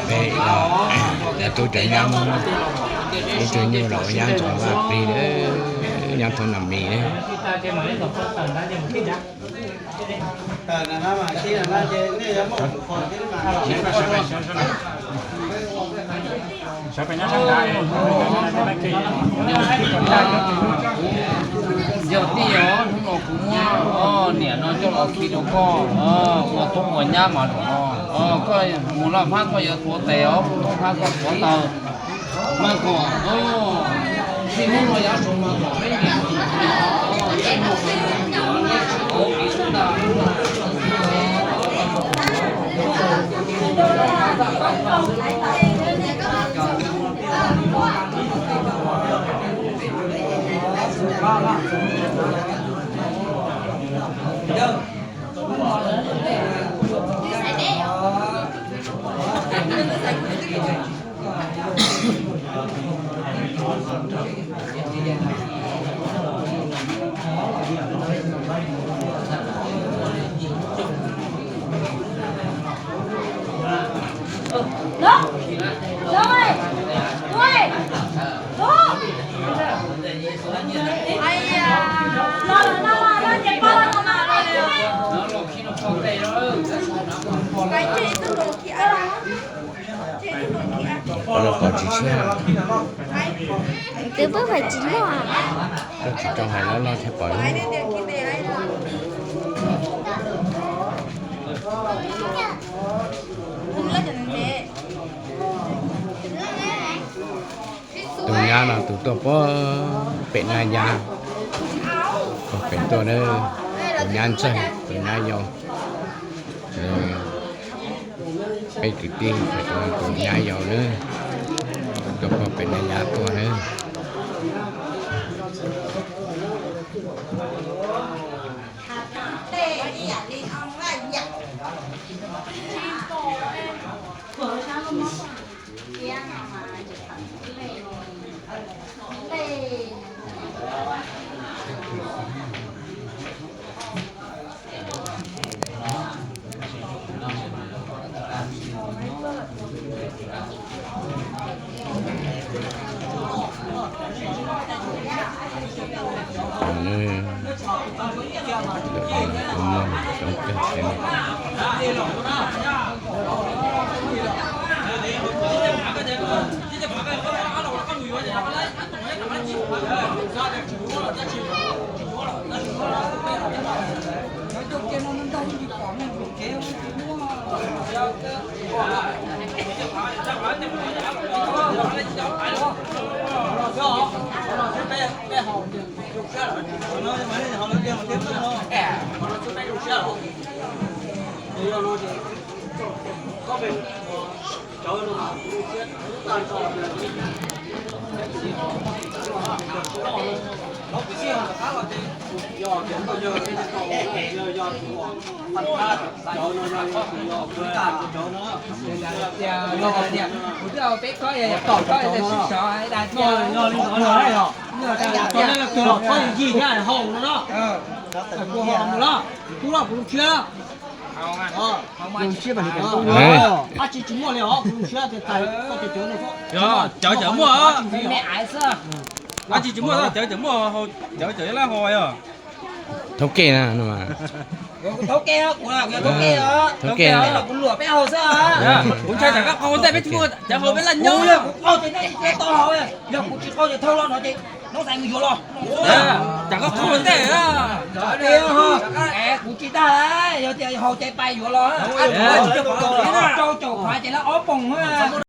ເອີ ເອີ ແຕ່ໂຕຈະຍາມ ໂຕຈະຢູ່ລາວຍາມສອງລາບປີເດີ ຍາມໂຕນຳມີເດີ. ເຈົ້າຕິເອົາທຸງອອກກຸມວ່າ ເອີ ເນຍເນາະ ເຈົ້າເອົາຄີດອອກກໍ ເອີ ຫົວທຸງຫົວຍາມມາດອກເນາະ ເອີ ກໍໝູ່ລາວພາກກໍຢ່າໂທແຕ່ເອົາ ຜູ້ຕ້ອງພາກກໍໂທເຕີ ມາກ່ອນ ເອີ ທີ່ຮູ້ວ່າຢາກສົ່ງມາກ່ອນ ໄປເນຍ ໂຕຍານະ ໂຕຕົວປອເປັນນາຍາ ກໍເປັນຕົວເດີ ໂຕຍານເຊິ່ງ ໂຕຍານຢອງ ເອີ ໄປຕິດຕິ ໄປຕົວ ໂຕຍານຢອງເດີ ຕົວປອເປັນນາຍາຕົວເດີ. ເຖົ້າແກ່ນະ ນັ້ນວ່າ ເຖົ້າແກ່ ເຖົ້າແກ່ ເຖົ້າແກ່ ເອີ ເຈົ້າ ເຈົ້າ ເຈົ້າ ເຈົ້າ ເຈົ້າ ເຈົ້າ ເຈົ້າ ເຈົ້າ ເຈົ້າ ເຈົ້າ ເຈົ້າ ເຈົ້າ ເຈົ້າ ເຈົ້າ ເຈົ້າ ເຈົ້າ ເຈົ້າ ເຈົ້າ ເຈົ້າ